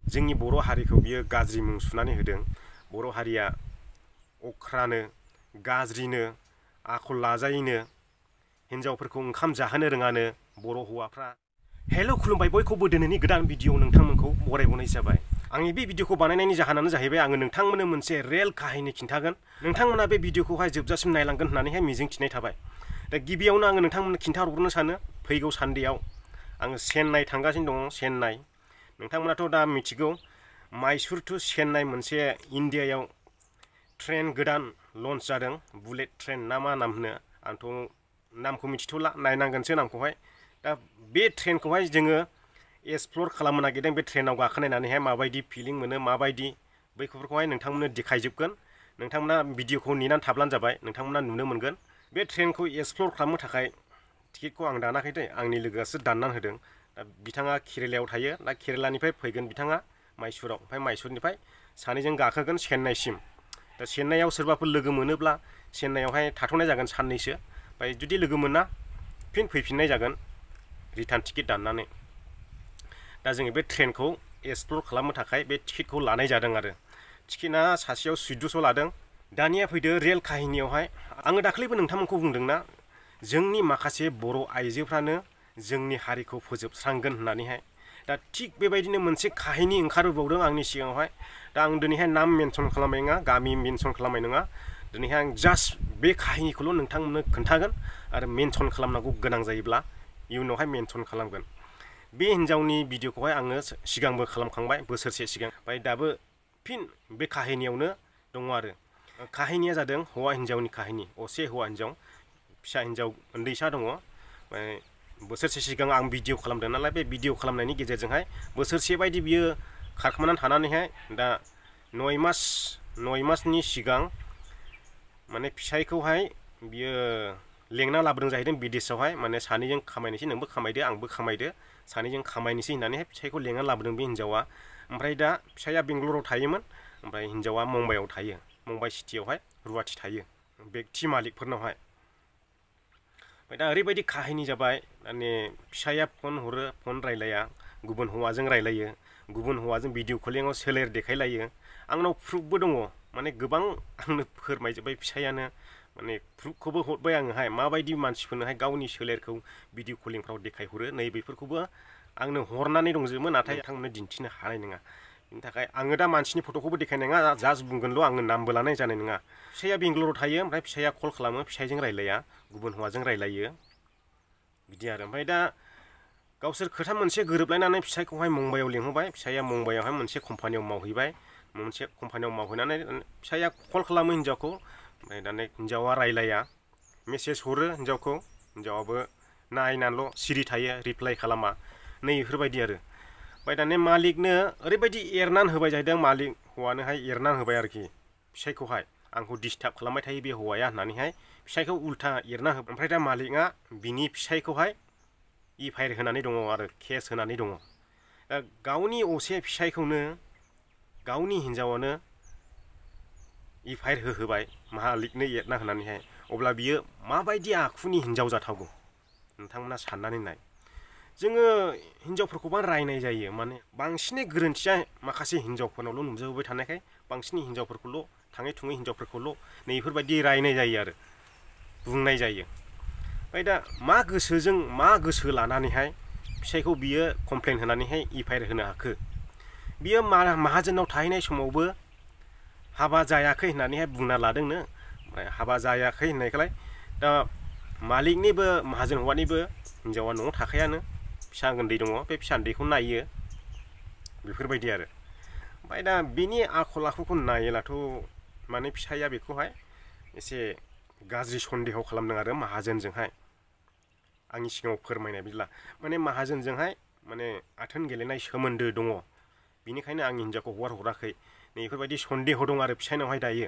जोंनि बर' हारिखौ बियो गाज्रि मुं सुनानै होदों। बर' हारिया अख्रानो गाज्रिनो आखल लाजायैनो हिन्जावफोरखौ ओंखाम जाहोनो रोङानो बर' हौवाफ्रा। हेल' खुलुमबाय बयखौबो दिनैनि गोदान भिडिअ नोंथांमोनखौ बरायबावनाय जाबाय। आंनि बे भिडिअखौ बानायनायनि जाहोनानो जाहैबाय आङो नोंथांमोननो मोनसे रियेल काहिनी खिन्थागोन। नोंथांमोना बे भिडिअखौहाय जोबजासिम नायलांगोन होननानैहाय मिजिंथिनाय थाबाय। दा गिबियावनो आङो नोंथांमोननो खिन्थाहरग्रोनो सानो फैगौ सानदेआव आङो चेन्नाइ थांगासिनो दङ। चेन्नाइ नोंथांमोनाथ' दा मिथिगौ माइसुर टु चेन्नाइ मोनसे इन्डियायाव ट्रेन गोदान लन्च जादों। बुलेट ट्रेन ना मा नाम होनो आंथ' नामखौ मिथिथ'ला, नायनांगोनसो नामखौहाय। दा बे ट्रेनखौहाय जोङो एक्सप्लर खालामनो नागिरदों। बे ट्रेनाव गाखोनानैहाय माबायदि फिलिं मोनो माबायदि बैफोरखौहाय नोंथांमोननो देखायजोबगोन। नोंथांमोना भिडिअखौ नेनानै थाब्लानो जाबाय, नोंथांमोना नुनो मोनगोन। बे ट्रेनखौ एक्सप्लर खालामनो थाखाय टिकेटखौ आं दानाखै दे, आंनि लोगोआसो दाननानै होदों। दा बिथाङा केरेलायाव थायो, दा केरेलानिफ्राय फैगोन बिथाङा माइसुराव, ओमफ्राय माइसुरनिफ्राय सानैजों गाखोगोन चेन्नाइसिम। दा चेन्नाइआव सोरबाफोर लोगो मोनोब्ला चेन्नाइआवहाय थाथ'नाय जागोन साननैसो, ओमफ्राय जुदि लोगो मोना फिन फैफिननाय जागोन रिटार्न टिकेट दाननानै। दा जोङो बे ट्रेनखौ एक्सप्लर खालामनो थाखाय बे टिकेटखौ लानाय जादों आरो टिकेटआ सासेयाव 1400 लादों। दानिया फैदो रियेल काहिनियावहाय। आङो दाख्लैबो नोंथांमोनखौ बुंदोंना जोंनि माखासे बर' आइजोफ्रानो जोंनि हारिखौ फोजोबस्रांगोन होननानैहाय। दा थिग बेबायदिनो मोनसे काहिनी ओंखारबोबावदों आंनि सिगाङावहाय। दा आं दिनैहाय नाम मेनसन खालामनाय नङा, गामि मेनसन खालामनाय नङा। दिनैहाय आं जास्ट बे काहिनीखौल' नोंथांमोननो खोन्थागोन आरो मेनसन खालामनांगौ गोनां जायोब्ला इयुनावहाय मेनसन खालामगोन। बे हिन्जावनि भिडिअखौहाय आङो सिगांबो खालामखांबाय, बोसोरसे सिगां। ओमफ्राय दाबो फिन बे काहिनियावनो दङ आरो काहिनिया जादों हौवा हिन्जावनि काहिनी। असे हौवा हिन्जाव, फिसा हिन्जाव उन्दैसा दङ। ओमफ्राय बोसोरसे सिगां आं भिडिअ खालामदों नालाय, बे भिडिअ खालामनायनि गेजेरजोंहाय बोसोरसे बायदि बियो खारखोमानानै थानानैहाय दा 9 मासनि सिगां माने फिसायखौहाय बियो लेंना लाबोदों जाहैदों बिदेशआवहाय। माने सानैजों खामायनोसै, नोंबो खामायदो आंबो खामायदो, सानैजों खामायनोसै होननानैहाय फिसायखौ लेंना लाबोदों बे हिन्जावा। ओमफ्राय दा फिसाया बेंगलराव थायोमोन, ओमफ्राय हिन्जावा मुम्बाइआव थायो, मुम्बाइ सिटियावहाय रुवाथि थायो बेक्ति मालिकफोरनावहाय। ओमफ्राय दा ओरैबायदि काहिनी जाबाय, माने फिसाया फन हरो, फन रायलाया, गुबुन हौवाजों रायलायो, गुबुन हौवाजों भिडिअ कलिंआव सोलेर देखायलायो। आंनाव प्रुफबो दङ, माने गोबां आंनो फोरमायजोब्बाय फिसायानो। माने प्रुफखौबो हरबाय आङोहाय, माबायदि मानसिफोरनोहाय गावनि सोलेरखौ भिडिअ कलिंफ्राव देखायहरो नै बेफोरखौबो आंनो हरनानै दंजोबो, नाथाय नोंथांमोननो दिन्थिनो हानाय नङा। बिनि थाखाय आङो दा मानसिनि फट'खौबो देखायनाय नङा, जास्ट बुंगोनल', आङो नामबो लानाय जानाय नङा। फिसाया बेंगलराव थायो, ओमफ्राय फिसाया कल खालामो, फिसायजों रायलाया, गुबुन हौवाजों रायलायो बिदि आरो। ओमफ्राय दा गावसोर खोथा मोनसे गोरोबलायनानै फिसायखौहाय मुम्बाइआव लिंहरबाय। फिसाया मुम्बाइआवहाय मोनसे कम्पानियाव मावहैबाय। मोनसे कम्पानियाव मावहैनानै फिसाया कल खालामो हिन्जावखौ, ओमफ्राय दाना हिन्जावा रायलाया, मेसेज हरो हिन्जावखौ, हिन्जावाबो नायनानैल' सिरि थायो, रिप्लाइ खालामा, नै बेफोरबायदि आरो। ओमफ्राय दाने मालिकनो ओरैबायदि एरनानै होबाय जाहैदों, मालिक हौवानोहाय एरनानै होबाय आरोखि फिसायखौहाय, आंखौ डिस्टार्ब खालामबाय थायो बे हौवाया होननानैहाय फिसायखौ उल्था एरना होबाय। ओमफ्राय दा मालिकआ बिनि फिसायखौहाय एफआइआर होनानै दङ आरो केस होनानै दङ। दा गावनि असे फिसायखौनो गावनि हिन्जावानो एफआइआर होहोबाय मालिकनो एरना होनानैहाय, अब्ला बियो माबायदि आखुनि हिन्जाव जाथावगौ नोंथांमोना साननानै नाय। जोङो हिन्जावफोरखौबा रायनाय जायो, माने बांसिनै गोरोन्थिया माखासे हिन्जावफोरनावल' नुजाबोबाय थानायखाय बांसिन हिन्जावफोरखौल' थाङै थुङै हिन्जावफोरखौल' नै बेफोरबायदि रायनाय जायो आरो बुंनाय जायो। ओमफ्राय दा मा गोसोजों मा गोसो लानानैहाय फिसायखौ बियो कमप्लेन होनानैहाय एफआइआर होनो हाखो? बियो माहाजोनाव थाहैनाय समावबो हाबा जायाखै होननानैहाय बुंना लादोंनो। ओमफ्राय हाबा जायाखै होननायखाय दा मालिकनिबो माहाजोन हौवानिबो हिन्जावा न'आव थाखायानो, फिसा उन्दै दङ, बे फिसा उन्दैखौ नायो बेफोरबायदि आरो। ओमफ्राय दा बिनि आखल आखुखौ नायोब्लाथ' माने फिसाया बेखौहाय एसे गाज्रि सन्देह खालामदों आरो माहाजोनजोंहाय। आंनि सिगाङाव फोरमायनाय बिदिब्ला माने माहाजोनजोंहाय माने आथोन गेलेनाय सोमोन्दो दङ, बिनिखायनो आंनि हिन्जावखौ हगारहराखै नै बेफोरबायदि सन्देह दं आरो फिसायनावहाय दायो।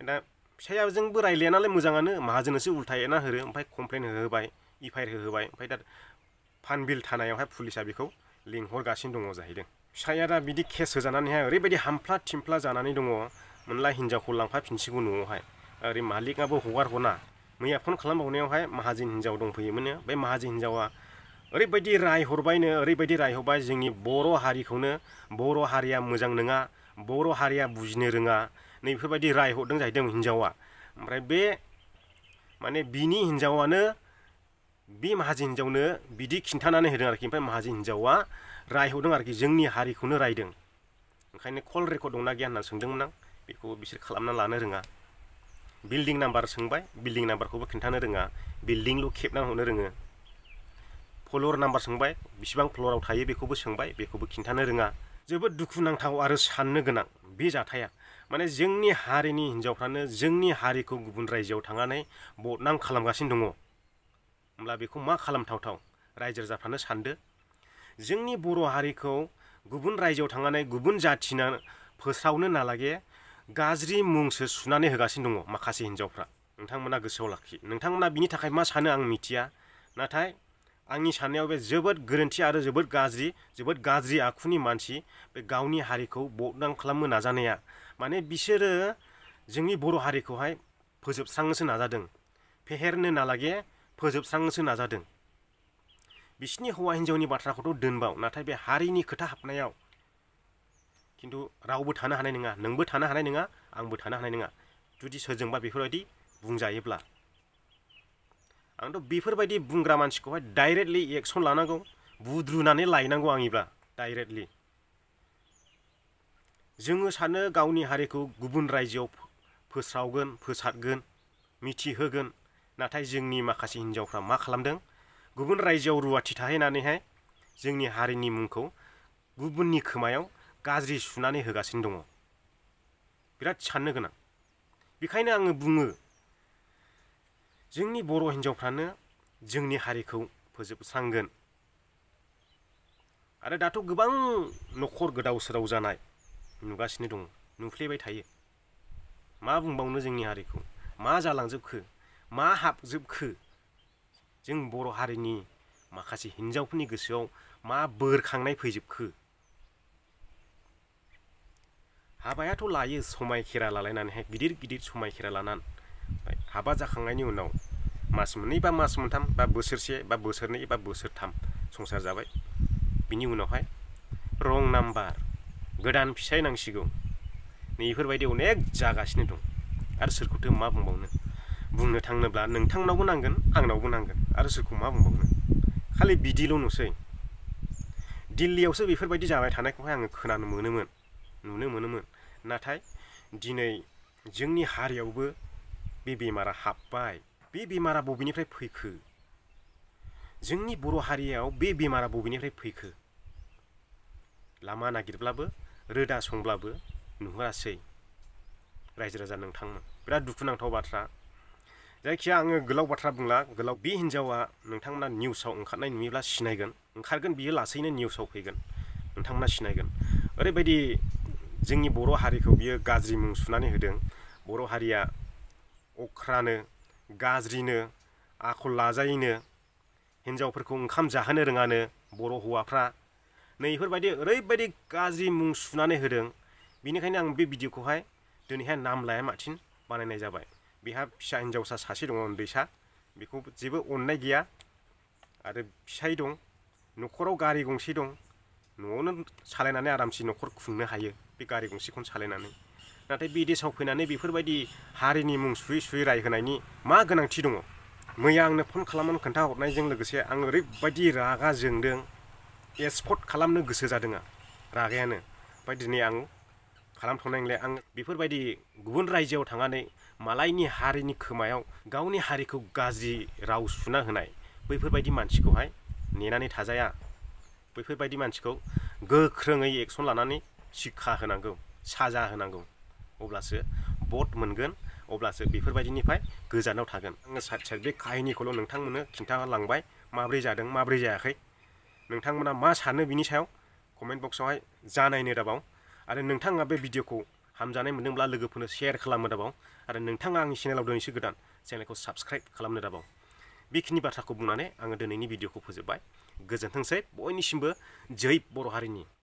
दा फिसायाजोंबो रायलाया नालाय मोजाङानो, माहाजोननोसो उल्था एरना होरो, ओमफ्राय कमप्लेन होहोबाय, एफआइआर होहोबाय। ओमफ्राय दा फानबिल थानायावहाय पुलिसा बेखौ लिंहरगासिनो दङ जाहैदों। फिसाया दा बिदि केस होजानानैहाय ओरैबायदि हामफ्ला थिमफ्ला जानानै दङ, मोनला हिन्जावखौ लांफाफिनसिगौ न'आवहाय। ओरै मालिकआबो हगारहरा। मैया फन खालामबावनायावहाय माहाजोन हिन्जाव दंफैयोमोन, बे माहाजोन हिन्जावा ओरैबायदि रायहरबाय जोंनि बर' हारिखौनो बर' हारिया मोजां नङा, बर' हारिया बुजिनो रोङा, नैफोरबायदि रायहरदों जाहैदों हिनजावा। ओमफ्राय बे माने बिनि हिनजावानो बे माहाजोन हिनजावनो बिदि खिन्थानानै होदों आरोखि। ओमफ्राय माहाजोन हिनजावा रायहरदों आरोखि, जोंनि हारिखौनो रायदों। ओंखायनो कल रेकर्ड दंना गैया होनना सोंदोंमोन आं, बेखौ बिसोर खालामना लानो रोङा। बिल्डिं नाम्बार सोंबाय, बिल्डिं नाम्बारखौबो खिन्थानो रोङा, बिल्डिंल' खेबना हरनो रोङो। फ्ल'र नाम्बार सोंबाय, बिसिबां फ्ल'राव थायो बेखौबो सोंबाय, बेखौबो खिन्थानो रोङा। जोबोद दुखुनांथाव आरो साननो गोनां बे जाथाया। माने जोंनि हारिनि हिनजावफ्रानो जोंनि हारिखौ गुबुन रायजोआव थांनानै बदनाम खालामगासिनो दङ। होमब्ला बेखौ मा खालामथावथाव रायजो राजाफ्रानो सानदो। जोंनि बर' हारिखौ गुबुन रायजोआव थांनानै गुबुन जाथिना फोस्रावनो नालागे गाज्रि मुंसो सुनानै होगासिनो दङ माखासे हिनजावफ्रा। नोंथांमोना गोसोआव लाखि, नोंथांमोना बिनि थाखाय मा सानो आं मिथिया, नाथाय आंनि साननायाव बे जोबोद गोरोन्थि आरो जोबोद गाज्रि आखुनि मानसि बे गावनि हारिखौ बदनाम खालामनो नाजानाया। माने बिसोरो जोंनि बर' हारिखौहाय फोजोबस्रांनोसो नाजादों, फेहेरनो नालागे फोजोबस्रांनोसो नाजादों। बिसिनि हौवा हिनजावनि बाथ्राखौथ' दोनबाव, नाथाय बे हारिनि खोथा हाबनायाव खिन्थु रावबो थानो हानाय नङा, नोंबो थानो हानाय नङा, आंबो थानो हानाय नङा, जुदि सोरजोंबा बेफोरबायदि बुंजायोब्ला। आंथ' बेफोरबायदि बुंग्रा मानसिखौहाय डाइरेक्टलि एक्सन लानांगौ, बुद्रुनानै लायनांगौ आंनिब्ला डाइरेक्टलि। जोङो सानो गावनि हारिखौ गुबुन रायजोआव फोस्रावगोन, फोसाबगोन, मिथिहोगोन, नाथाय जोंनि माखासे हिनजावफ्रा मा खालामदों, गुबुन रायजोआव रुवाथि थाहैनानैहाय जोंनि हारिनि मुंखौ गुबुननि खोमायाव गाज्रि सुनानै होगासिनो दङ। बिराद साननो गोनां। बेखायनो आङो बुङो, जोंनि बर' हिनजावफ्रानो जोंनि हारिखौ फोजोबस्रांगोन। आरो दाथ' गोबां न'खर गोदाव सोराव जानाय नुगासिनो दङ, नुफ्लेबाय थायो। मा बुंबावनो जोंनि हारिखौ, मा जालांजोबखो, मा हाबजोबखो, जों बर' हारिनि माखासे हिनजावफोरनि गोसोआव मा बोरखांनाय फैजोबखो। हाबायाथ' लायो समायखेरा लालायनानैहाय, गिदिर गिदिर समायखेरा लानानै हाबा जाखांनायनि उनाव मास मोननै बा मास मोनथाम बा बोसोरसे बा बोसोरनै बा बोसोरथाम संसार जाबाय। बिनि उनावहाय रं नाम्बार, गोदान फिसाय नांसिगौ, नैफोरबायदि अनेक जागासिनो दं। आरो सोरखौथो मा बुंबावनो, बुंनो थाङोब्ला नोंथांनावबो नांगोन, आंनावबो नांगोन, आरो सोरखौ मा बुंबावनो। खालि बिदिल' नुसै। दिल्लीयावसो बेफोरबायदि जाबाय थानायखौहाय आङो खोनानो मोनोमोन, नुनो मोनोमोन, नाथाय दिनै जोंनि हारियावबो बे बेमारा हाबबाय। बे बेमारा बबेनिफ्राय फैखो, जोंनि बर' हारियाव बे बेमारा बबेनिफ्राय फैखो, लामा नागिरब्लाबो रोदा संब्लाबो नुहुरासै। रायजो राजा नोंथांमोन, बिराद दुखुनांथाव बाथ्रा। जायखिया आङो गोलाव बाथ्रा बुंला, बे हिनजावा नोंथांमोना निउसाव ओंखारनाय नुयोब्ला सिनायगोन, ओंखारगोन बियो लासैनो निउसाव फैगोन, नोंथांमोना सिनायगोन। ओरैबायदि जोंनि बर' हारिखौ बियो गाज्रि मुं सुनानै होदों। बर' हारिया अख्रानो, गाज्रिनो, आखल लाजायैनो, हिनजावफोरखौ ओंखाम जाहोनो रोङानो बर' हौवाफ्रा, नैफोरबायदि ओरैबायदि गाज्रि मुं सुनानै होदों। बेनिखायनो आं बे भिडिअखौहाय दिनैहाय नाम लाया माथिन बानायनाय जाबाय। बेहा फिसा हिनजावसा सासे दङ, उन्दैसा, बेखौ जेबो अननाय गैया, आरो फिसाय दं, न'खराव गारि गंसे दं, न'आवनो सालायनानै आरामसे न'खर खुंनो हायो बे गारि गंसेखौनो सालायनानै। नाथाय बिदेशआव फैनानै बेफोरबायदि हारिनि मुं सुयै रायहोनायनि मा गोनांथि दङ। मैया आंनो फन खालामनानै खोन्थाहरनायजों लोगोसे आं ओरैबायदि रागा जोंदों, एक्सपर्ट खालामनो गोसो जादों आं, रागायानो। ओमफ्राय दिनै आं खालामथ'नाय नंला। आं बेफोरबायदि गुबुन रायजोआव थांनानै मालायनि हारिनि खोमायाव गावनि हारिखौ गाज्रि राव सुना होनाय बैफोरबायदि मानसिखौहाय नेनानै थाजाया। बैफोरबायदि मानसिखौ गोख्रोङै एक्सन लानानै शिक्षा होनांगौ, साजा होनांगौ, अब्लासो भट मोनगोन, अब्लासो बेफोरबायदिनिफ्राय गोजानाव थागोन। आङो साइड बे काहिनिखौल' नोंथांमोननो खिन्थालांबाय, माब्रै जादों माब्रै जायाखै। नोंथांमोना मा सानो बिनि सायाव कमेन्ट बक्सआवहाय जानायनो दाबाव। आरो नोंथाङा बे भिडिअखौ हामजानाय मोनदोंब्ला लोगोफोरनो शेयार खालामनो दाबाव। आरो नोंथाङा आंनि चेनेलाव दिनैसो गोदान, चेनेलखौ साबस्क्राइब खालामनो दाबाव। बेखिनि बाथ्राखौ बुंनानै आङो दिनैनि भिडिअखौ फोजोबबाय। गोजोनथोंसै बयनिसिमबो, जै बर' हारिनि।